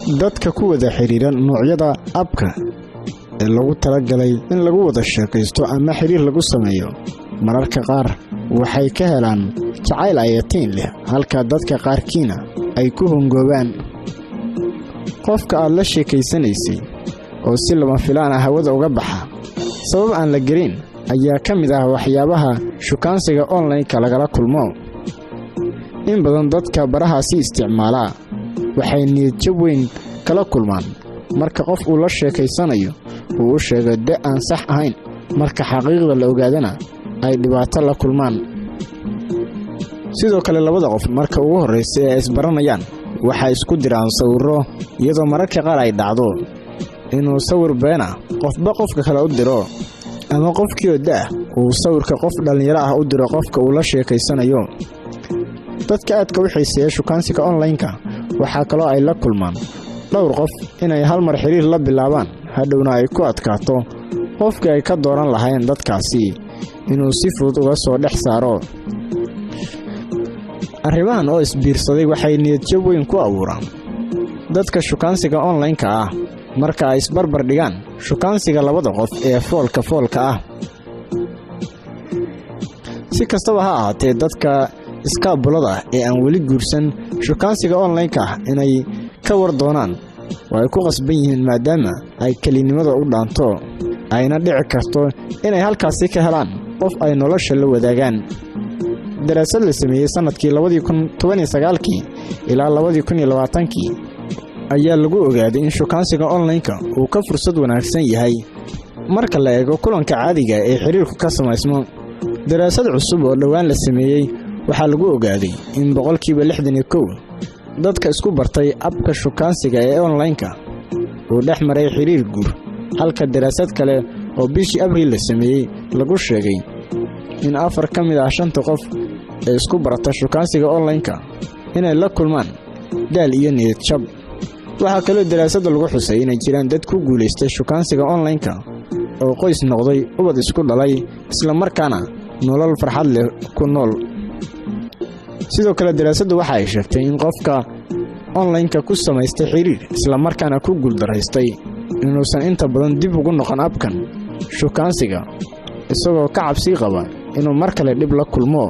Dadka ku wada xidhiira noocyada app-ka ee lagu talagalay in lagu wada sheekaysto ama xiriir lagu sameeyo, mararka qaar waxay ka helaan jacayl ayatiin leh, halka dadka qaarkiina ay ku hongoobaan. Qofka aad la sheekaysanaysay oo si lama filaan ah hawada uga baxa sabab aan la gelin ayaa ka mid ah waxyaabaha shukaansiga online-ka lagala kulmo. In badan dadka barahaasi isticmaalaa waxay niyadjab weyn kala kulmaan marka qof uu la sheekaysanayo uu u sheego da' aan sax ahayn, marka xaqiiqda la ogaadana ay dhibaato la kulmaan. Sidoo kale, labada qof marka ugu horraysa ee ay isbaranayaan waxay isku diraan sawirro, iyadoo mararka qaar ay dhacdo inuu sawir beena qofba qofka kale u diro, ama qofkii oo da'ah uu sawirka qof dhallinyaro ah u diro qofka uu la sheekaysanayo. Dadka aadka u xiiseeya shukaansiga online-ka waxaa kaloo ay la kulmaan dhowr qof inay hal mar xiriir la bilaabaan, hadhowna ay ku adkaato qofkii ay ka dooran lahayn dadkaasi inuu si fudud uga soo dhex saaro. Arrimahan oo isbiirsaday waxay niyadjab weyn ku abuuraan dadka shukaansiga online-ka ah marka ay isbarbar dhigaan shukaansiga labada qof ee foolka foolka ah. Si kastaba ha ahaatee, dadka iskaabulada ah ee aan weli guursan shukaansiga online-ka ah inay ka war doonaan oo ay ku qasban yihiin, maadaama ay kelinimada u dhaanto, ayna dhici karto inay halkaasi ka helaan qof ay nolosha la wadaagaan. Daraasad la sameeyey sannadkii 2019-kii ilaa 2020-kii ayaa lagu ogaaday in shukaansiga online-ka uu ka fursad wanaagsan yahay marka la eego kulanka caadiga ee xiriirku ka samaysmo. Daraasad cusub oo dhowaan la sameeyey waxaa lagu ogaaday in 61% dadka isku bartay app-ka shukaansiga ee online-ka uu dhex maray xiriir guur, halka daraasad kale oo bishii Abriil la sameeyey lagu sheegay in afar ka mid ah shanta qof ee isku barata shukaansiga online-ka inay la kulmaan daal iyo niyad jab. Waxaa kaloo daraasadda lagu xusay inay jiraan dad ku guulaystay shukaansiga online-ka oo qoys noqday, ubad isku dhalay, isla markaana nolol farxad leh ku nool. Sidoo kale, daraasaddu waxa ay sheegtay in qofka online-ka ku samaystay xiriir isla markaana ku guuldaraystay inuusan inta badan dib ugu noqon app-kan shukaansiga, isagoo ka cabsi qaba inuu mar kale dhib la kulmo.